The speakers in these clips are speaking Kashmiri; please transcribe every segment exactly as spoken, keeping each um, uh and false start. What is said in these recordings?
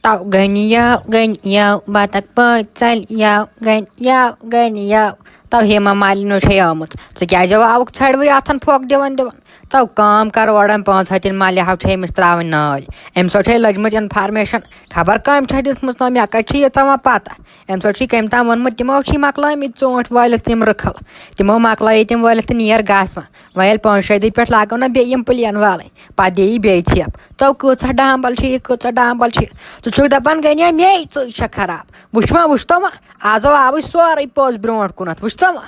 یو گنیو، گنیو، بطخ پٲٹھۍ ژَلہِ یو، گنیو، گنیو۔ تو ہیما مالِنۍ چھے آمٕژ۔ ژٕ کیٛازِ آوُکھ ژھڑوٕے اَتھن پھۄکھ دِوان دِوان؟ تو کٲم کر، اورَن پانٛژھ ہَتٮ۪ن مالہِ ہاو چھے أمِس ترٛاوٕنۍ نٲلۍ۔ أمۍ سۭتۍ چھے لٔجمٕژ information۔ خبر کٔمۍ چھے دِژمٕژ نٲم، مےٚ کَتہِ چھِ ییٖژاہ وۄنۍ پَتہ؟ أمۍ سۭتۍ چھُے کٔمۍ تام ووٚنمُت، تِمو چھی مۄکلٲومٕتۍ ژوٗنٛٹھۍ وٲلِتھ تِم رٕکھل۔ تِمو مۄکلٲیے تِم وٲلِتھ تہٕ نیر گاسہٕ ما۔ وۄنۍ ییٚلہِ پانٛژھ شےٚ دۄہہِ پٮ۪ٹھ لاگو نہ بیٚیہِ یِم پٕلین والٕنۍ، پَتہٕ دِیی بیٚیہِ ژھٮ۪پ۔ تو کۭژاہ ڈامبل چھِ یہِ، کۭژاہ ڈامبل چھِ یہِ؟ ژٕ چھُکھ دَپان گٔے نہ مے ژٕے چھےٚ خراب۔ وٕچھ وۄنۍ، وٕچھ تو وۄنۍ، آز آو آوٕے سورُے پوٚز برونٛٹھ کُنَتھ، وٕچھ تو وۄنۍ۔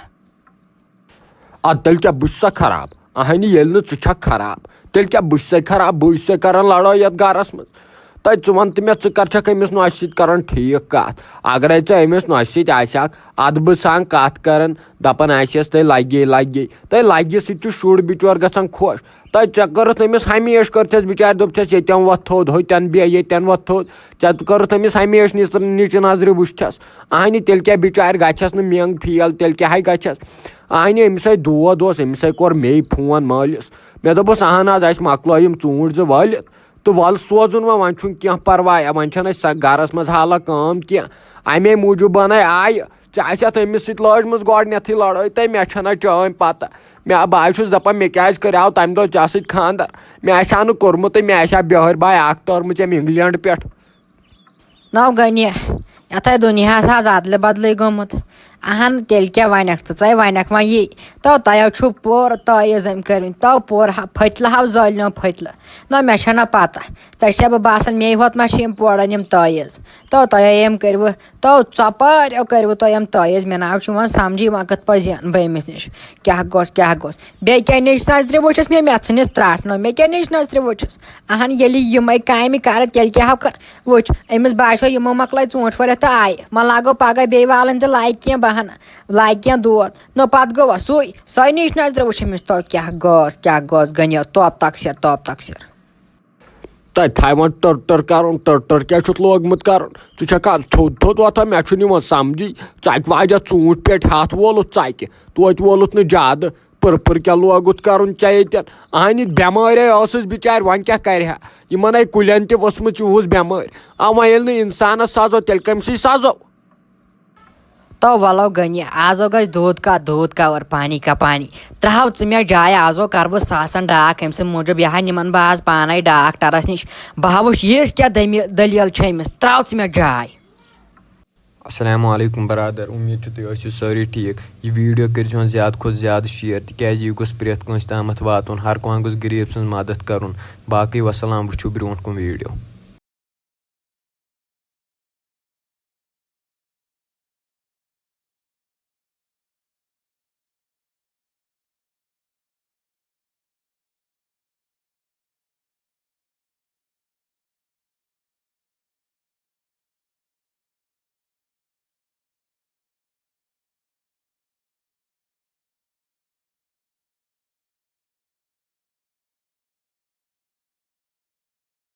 اَدٕ تیٚلہِ کیٛاہ، بہٕ چھُسا خراب؟ اَہنہِ، ییٚلہِ نہٕ ژٕ چھَکھ خراب، تیٚلہِ کیٛاہ، بہٕ چھُسَے خراب؟ بہٕ چھُسَے کَران لڑٲے یَتھ گَرَس منٛز۔ تہٕ ژٕ وَن تہٕ مےٚ، ژٕ کَر چھَکھ أمِس نۄشہِ سۭتۍ کَران ٹھیٖک کَتھ؟ اگرَے ژٕ أمِس نۄشہِ سۭتۍ آسہِ ہَکھ اَدبہٕ سان کَتھ کَران، دَپان آسٮ۪س، "تۄہہِ لَگے، لَگے۔" تۄہہِ لَگہِ سۭتۍ چھُ شُر بِچور گژھان خۄش۔ تۄہہِ، ژےٚ کٔرٕتھ أمِس ہمیشہِ، کٔرتھَس بِچارِ، دوٚپتھَس، "ییٚتٮ۪ن وۄتھ تھوٚد، ہوٚتٮ۪ن بیٚہہ، ییٚتٮ۪ن وۄتھ تھوٚد۔" ژےٚ کٔرٕتھ أمِس ہمیشہِ نِچ-، نِچہِ نظرِ وٕچھتھَس۔ اَہنہِ، تیٚلہِ کیٛاہ بِچارِ گژھٮ۪س نہٕ مینٛگ فیل، تیٚلہِ کیٛاہ ہَے گژھٮ۪س؟ اَہنہِ، أمِس ہے دود اوس، أمِس ہے کوٚر مے فون مٲلِس۔ مےٚ دوٚپُس، "اَہن حظ، اَسہِ مۄکلٲے یِم ژوٗنٛٹھۍ زٕ وٲلِتھ تہٕ وَلہٕ سوزُن وۄنۍ، وۄنۍ چھُنہٕ کینٛہہ پَرواے، وۄنۍ چھَنہٕ اَسہِ سۄ گَرَس منٛز حالہ کٲم کینٛہہ۔" اَمے موٗجوٗب بَنَے آیہِ۔ ژےٚ آسہِ اَتھ أمِس سۭتۍ لٲجمٕژ گۄڈٕنٮ۪تھٕے لڑٲے، تہٕ مےٚ چھَنہ چٲنۍ پَتہ۔ مےٚ، بہٕ ہا چھُس دَپان، مےٚ کیٛازِ کَریٛاو تَمہِ دۄہ ژےٚ سۭتۍ خانٛدر؟ مےٚ آسہِ ہا نہٕ کوٚرمُتٕے، مےٚ آسہِ ہا بیٛٲرۍ باے اَکھ تٲرمٕژ أمۍ اِنٛگلینٛڈ پٮ۪ٹھ۔ نو گٔنی، یَتھ ہے دُنیاہَس آز اَدلہِ بدلٕے گوٚمُت۔ اَہَن، تیٚلہِ کیٛاہ وَنَکھ ژٕ؟ ژَے وَنَکھ وۄنۍ یی۔ تو تۄہہِ چھُو پورٕ تٲیٖز أمۍ کٔرمٕتۍ، تو پورٕ ہا-، پھٔتلہٕ ہاو زٲلۍ نو پھٔتلہٕ۔ نہ، مےٚ چھَنہ پَتہ۔ ژےٚ چھےٚ بہٕ باسان، مے ہوت ما چھِ یِم پورَن یِم تٲیٖز؟ تو تۄہہِ یِم کٔرِوٕ، تو ژۄپٲرۍ یِو کٔرِوٕ تۄہہِ یِم تٲیٖز۔ مےٚ نہ حظ چھُ یِوان سَمجھی، وۄنۍ کِتھ پٲٹھۍ زینہٕ بہٕ أمِس نِش؟ کیٛاہ گوٚژھ، کیٛاہ گوٚژھ؟ بیٚیہِ کیٛاہ نِچ نظرِ وٕچھُس مےٚ، مےٚ ژھٕنِس ترٛٹھ نو، مےٚ کیٛاہ نِچ نظرِ وٕچھُس؟ اَہَن، ییٚلہِ یِمَے کامہِ کَرٕ، تیٚلہِ کیٛاہ ہاو کَرٕ؟ وٕچھ، أمِس باسیو، یِمو مۄکلٲے ژوٗنٛٹھۍ وٲلِتھ تہٕ آیہِ۔ وۄنۍ لاگو پَگاہ بیٚیہِ والٕنۍ تہٕ لاگہِ کینٛہہ بہانہٕ، لاگہِ کینٛہہ دود۔ نو، پَتہٕ گوٚوا سُے، سۄے نِچ نظرِ وٕچھ أمِس تو کیٛاہ گوٚژھ، کیٛاہ گوٚژھ، گٔنیو توپ تقصیر، توپ تقصیر۔ تَتہِ تھاوان ٹٔر ٹٔر کَرُن، ٹٔر ٹٔر کیٛاہ چھُتھ لوگمُت کَرُن؟ ژٕ چھَکھ آز تھوٚد تھوٚد وۄتھان، مےٚ چھُنہٕ یِوان سَمجھی۔ ژٕ اَکہِ واجہ ژوٗنٛٹھۍ پٮ۪ٹھ ہَتھ وولُتھ ژَکہِ، توتہِ وولُتھ نہٕ زیادٕ۔ پٔر پٔر کیٛاہ لوگُتھ کَرُن ژےٚ ییٚتٮ۪ن؟ اَہنہِ، بٮ۪مٲرۍ ہے ٲسٕس بِچارِ، وۄنۍ کیٛاہ کَرِ ہا؟ یِمَن ہے کُلٮ۪ن تہِ ؤژھمٕژ یِہُس بٮ۪مٲرۍ۔ آ، وۄنۍ ییٚلہِ نہٕ اِنسانَس سَزو، تیٚلہِ کٔمۍ سٕے سَزو؟ تو وَلو گٔنی، آزو گژھِ دود کا دود کا اور پانی کا پانی۔ ترٛاو ژٕ مےٚ جاے، آزو کَرٕ بہٕ ساسَن ڈاکھ أمۍ سٕنٛدِ موٗجوٗب۔ یہِ ہا نِمَن بہٕ آز پانَے ڈاکٹرَس نِش۔ بہٕ ہا وٕچھ یِژھ کیٛاہ دٔمی-، دٔلیٖل چھےٚ أمِس۔ ترٛاو ژٕ مےٚ جاے۔ السلام علیکم برادر، امید چھِ تُہۍ ٲسِو سٲری ٹھیٖک۔ یہِ ویٖڈیو کٔرۍزِہون زیادٕ کھۄتہٕ زیادٕ شیئر، تِکیٛازِ یہِ گوٚژھ پرٛٮ۪تھ کٲنٛسہِ تامَتھ واتُن، ہر کانٛہہ گوٚژھ غریٖب سٕنٛز مدد کَرُن۔ باقٕے وسلام، وٕچھِو برٛونٛٹھ کُن ویٖڈیو۔